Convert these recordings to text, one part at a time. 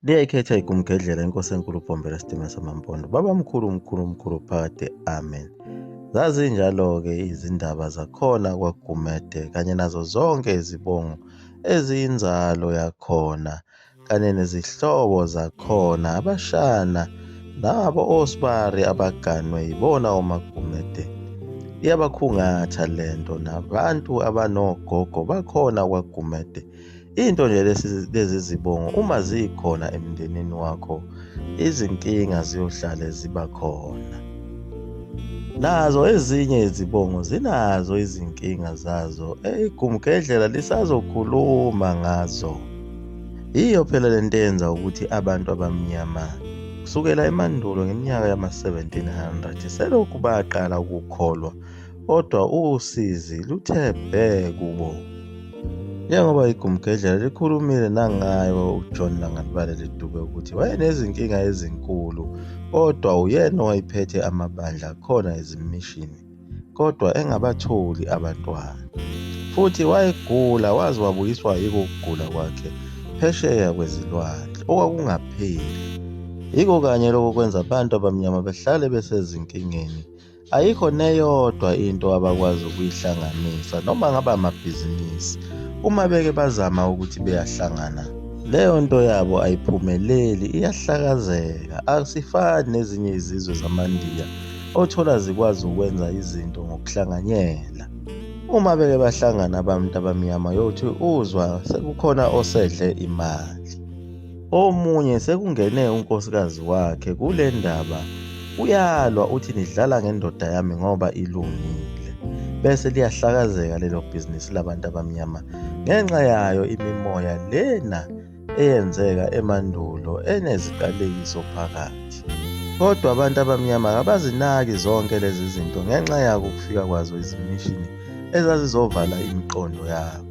Liyayikhetha igumgedlela inkosi enkulu uBhombela Sidima samaMpondo. Babamkhulu mkhulu mkhulu phakade amen. Zazinjalo-ke izindaba zakhona kwaGumede kanye nazo zonke izibongo eziyinzalo yakhona kanye nezihlobo zakhona abashana nabo osibari abaganwe yibona oMaGumede. Iyabakhungatha lento nabantu abanogogo bakhona kwaGumede. Into nje lezi zibongo uma zikhona emndenini wakho izinkinga ziyohlale ziba khona. Nazo ezinye izibongo zinazo izinkinga zazo, igumgedlela lisazokhuluma ngazo. Yiyo phela lento eyenza ukuthi abantu abamnyama kusukela emandulo ngeminyaka yama-1700 selokhu baqala ukukholwa kodwa usizi luthe bhe kubo. Njengoba igumgedlela likhulumile nangayo uJohn Langalibalele Dube ukuthi wayenezinkinga ezinkulu kodwa uyena owayephethe amabandla khona ezimishini kodwa engabatholi abantwana. Futhi wayegula waze wabuyiswa yiko ukugula kwakhe phesheya kwezilwandle okwakungapheli. Yiko kanye lokho kwenza abantu abamnyama behlale besezinkingeni. Ayikho neyodwa into abakwazi ukuyihlanganisa noma ngabe amabhizinisi. Uma beke bazama ukuthi beyahlangana, leyo nto yabo ayiphumeleli, iyahlakazeka. Asifani nezinye izizwe zamaNdiya othola zikwazi ukwenza izinto ngokuhlanganyela. Uma beke bahlangana abantu abamnyama yothi uzwa sekukhona osedle imali. Omunye sekungene unkosikazi wakhe kule ndaba uyalwa uthi nidlala ngendoda yami ngoba ilungile bese liyahlakazeka lelo bhizinisi labantu abamnyama ngenxa yayo imimoya lena eyenzeka emandulo eneziqalekiso phakathi. Kodwa abantu abamnyama kabazinaki zonke lezi zinto ngenxa yako ukufika kwazo izimishini ezazizovala imiqondo yabo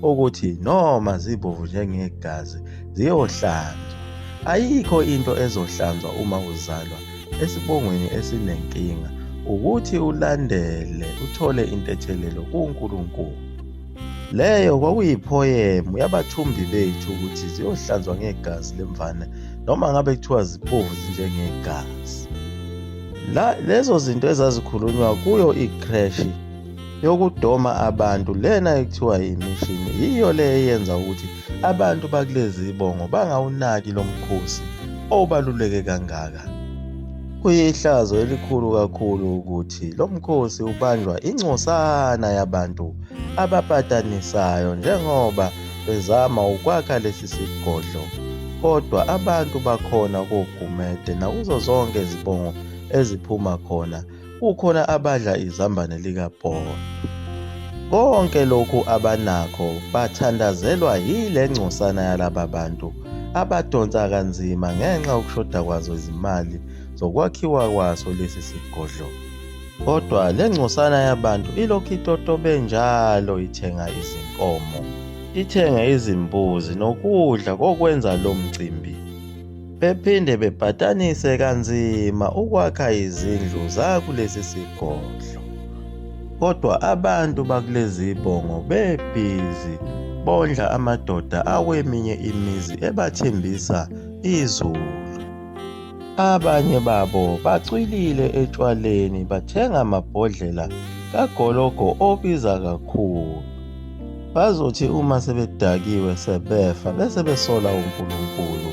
ukuthi noma zibovu njengegazi ziyohlanzwa. Ayikho into ezohlanzwa uma uzalwa esibongweni esinenkinga ukuthi ulandele uthole intethelelo kuNkulunkulu. Leyo kwakuyiphoyemu yabathumbi bethu ukuthi ziyohlanzwa ngegazi lemvana noma ngabe kuthiwa zibovu zinjengegazi. La lezo zinto ezazikhulunywa kuyo ikreshi yokudoma abantu lena ekuthiwa yimishini yiyo le eyenza ukuthi abantu bakulezi zibongo bangawunaki lo mkhosi obaluleke kangaka. Kuyihlazo elikhulu kakhulu ukuthi lo mkhosi ubanjwa ingcosana yabantu abapatanisayo njengoba bezama ukwakha lesi sigodlo kodwa abantu bakhona koGumede nakuzo zonke izibongo eziphuma khona kukhona abadla izambane likaPolo. Konke lokhu abanakho bathandazelwa yile ngcosana yalaba bantu abadonsa kanzima ngenxa yokushoda kwazo izimali zokwakhiwa kwaso lesi sigodlo. Kodwa le ngcosana yabantu ilokhu itotobe njalo ithenga izinkomo, ithenga izimbuzi nokudla kokwenza lo mcimbi. Bephinde bebhatanise kanzima ukwakha izindlu zakulesi sigodlo. Kodwa abantu bakulezi bongo bebhizi bondla amadoda akweminye imizi ebathembisa izulu. Abanye babo bacwilile etshwaleni bathenga amabhodlela kagologo obiza kakhulu. Bazothi uma sebedakiwe sebefa bese besola uNkulunkulu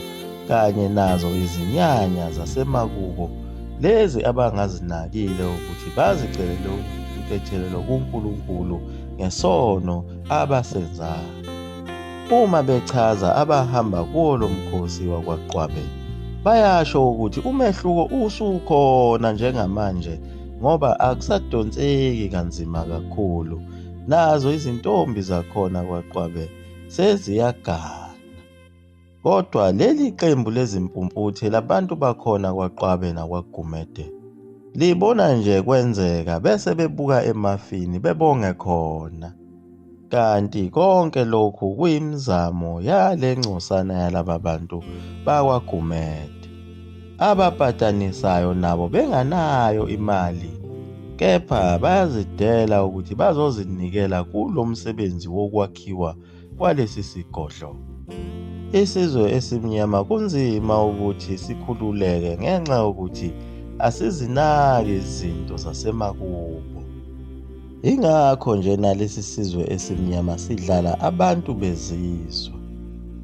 kanye nazo izinyanya zasemakubo lezi abangazinakile ukuthi bazicelele intethelelo kuNkulunkulu ngesono abasenzayo. Uma bechaza abahamba kuwo lo mkhosi wakwaQwabe bayasho ukuthi umehluko usukhona njengamanje ngoba akusadonseki kanzima kakhulu nazo izintombi zakhona kwaQwabe seziyagana. Kodwa leli qembu lezimpumputhe labantu bakhona kwaQwabe nakwaGumede libona nje kwenzeka bese bebuka emafini bebonge khona. Kanti konke lokhu kuyimizamo yale ngcosana yalaba bantu bakwaGumede. Abapatanisayo nabo benganayo imali kepha bayazidela ukuthi bazozinikela kulo msebenzi wokwakhiwa kwalesi sigodlo. Isizwe esimnyama kunzima ukuthi sikhululeke ngenxa yokuthi asizinaki izinto zasemakubo. Yingakho nje nalesi sizwe esimnyama sidlala abantu bezizwe.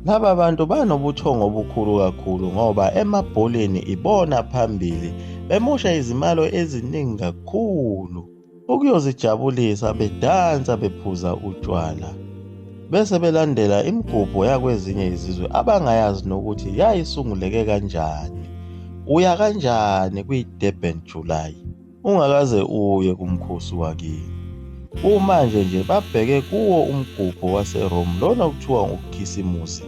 Laba bantu banobuthongo obukhulu kakhulu ngoba emabholeni ibona phambili bemosha izimalo eziningi kakhulu. Ukuyozijabulisa bedansa bephuza utshwala bese belandela imigubho yakwezinye izizwe abangayazi nokuthi yayisunguleke kanjani. Uya kanjani kwi-Durban July ungakaze uye kumkhosi wakini? Kumanje nje babheke kuwo umgubho waseRome lona okuthiwa nguKhisimusi.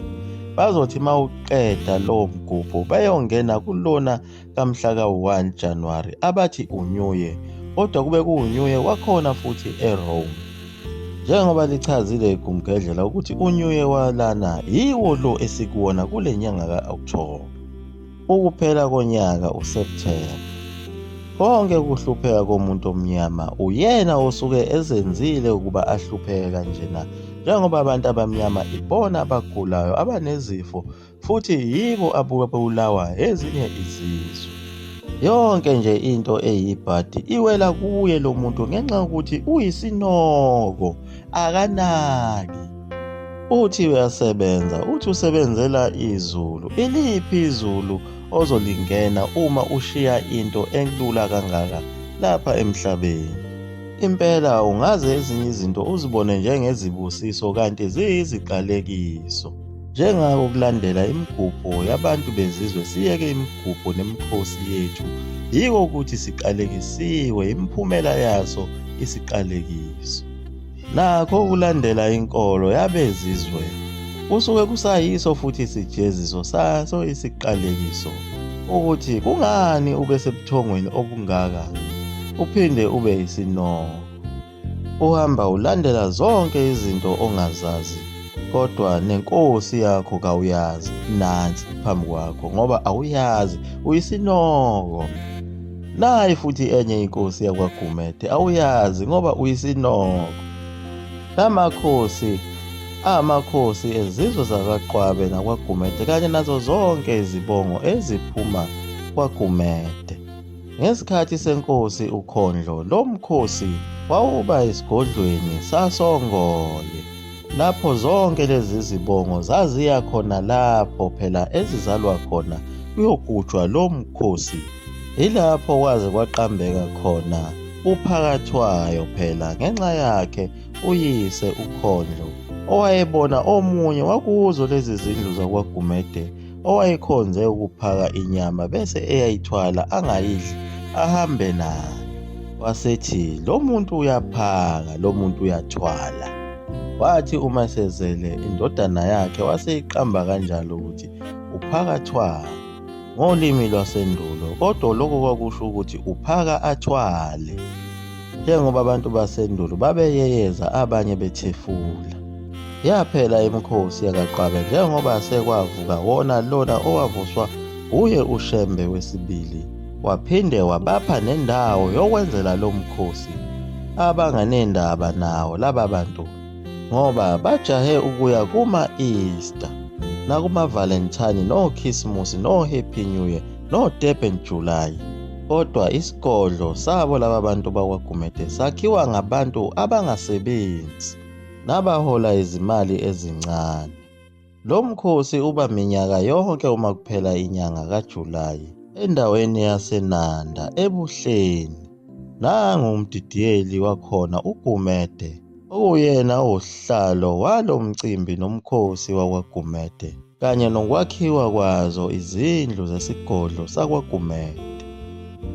Bazothi mawuqeda lowo mgubho beyongena kulona kamhla ka-1 January abathi uNew Year kodwa kube kuwuNew Year wakhona futhi eRome. Njengoba lichazile igumgedlela ukuthi uNew Year walana yiwo lo esikuwona kule nyanga ka-October. Ukuphela konyaka uSeptember. Konke ukuhlupheka komuntu omnyama uyena osuke ezenzile ukuba ahlupheke kanjena njengoba abantu abamnyama ibona abagulayo abanezifo futhi yibo ababulawa ezinye izizwe. Yonke nje into eyibhadi iwela kuye lo muntu ngenxa yokuthi uyisinoko, akanaki. Uthi uyasebenza, uthi usebenzela izulu. Iliphi izulu ozolingena uma ushiya into elula kangaka lapha emhlabeni? Impela ungaze ezinye izinto uzibone njengezibusiso kanti ziyiziqalekiso. Njengako kulandela imigubho yabantu bezizwe siyeke imigubho nemikhosi yethu yiko ukuthi siqalekisiwe imiphumela yaso isiqalekiso. Nakho ukulandela inkolo yabezizwe kusuke kusayiso futhi isijeziso saso isiqalekiso ukuthi kungani ube sebuthongweni obungaka uphinde ube isinoko. Uhamba ulandela zonke izinto ongazazi kodwa nenkosi yakho kawuyazi nansi phambi kwakho ngoba awuyazi uyisinoko. Nayi futhi enye inkosi yakwaGumede awuyazi ngoba uyisinoko. Lamakhosi amakhosi ezizwe zakwaQwabe nakwaGumede kanye nazo zonke izibongo eziphuma kwaGumede. Ngesikhathi senkosi uKhondlo lo mkhosi wawuba esigodlweni sasoNgoye lapho zonke lezi zibongo zaziya khona lapho phela ezizalwa khona kuyogujwa lo mkhosi. Yilapho kwaze kwaqambeka khona uPhakathwayo phela ngenxa yakhe uyise uKhondlo owayebona omunye wakuzo lezi zindlu zakwaGumede owayekhonze ukuphaka inyama bese eyayithwala angayidli ahambe nayo. Wasethi lo muntu uyaphaka, lo muntu uyathwala. Wathi uma esezele indodana yakhe waseyiqamba kanjalo ukuthi uPhakathwayo ngolimi lwasendulo, kodwa lokho kwakusho ukuthi uphaka athwale. Njengoba abantu basendulo babeyeyeza abanye bethefula. Yaphela imikhosi yakaQwabe njengoba sekwavuka wona lona owavuswa uye uShembe wesibili waphinde wabapha nendawo yokwenzela lo mkhosi abanganendaba nawo laba bantu ngoba bajahe ukuya kuma-Easter nakuma-Valentine noKhisimusi no-Happy New Year no-Durban July. Kodwa isigodlo sabo laba bantu bakwaGumede sakhiwa ngabantu abangasebenzi nabahola izimali ezincane. Lo mkhosi uba minyaka yonke uma kuphela inyanga kaJulayi endaweni yaseNanda eBuhleni. Nangu umdidiyeli wakhona uGumede okuwuyena owusihlalo walo mcimbi nomkhosi wakwaGumede kanye nokwakhiwa kwazo izindlu zesigodlo sakwaGumede.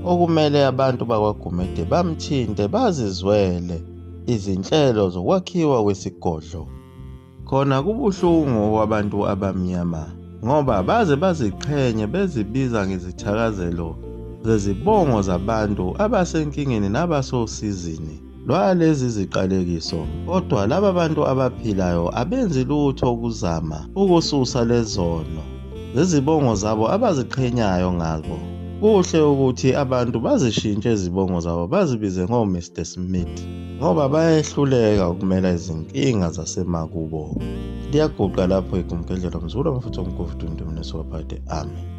Okumele abantu bakwaGumede bamthinte bazizwele izinhlelo zokwakhiwa kwesigodlo. Khona kubuhlungu okwabantu abamnyama ngoba baze baziqhenye bezibiza ngezithakazelo zezibongo zabantu abasenkingeni nabasosizini lwalezi ziqalekiso kodwa laba bantu abaphilayo abenzi lutho ukuzama ukususa lezono zezibongo zabo abaziqhenyayo ngabo. Kuhle ukuthi abantu bazishintshe izibongo zabo bazibize ngo-Mr Smith ngoba bayehluleka ukumela izinkinga zasemakubo. Liyaguqa lapho igumgedlela mzukulu wamafutha omgovu dumdumu nesuka phakade. Amen.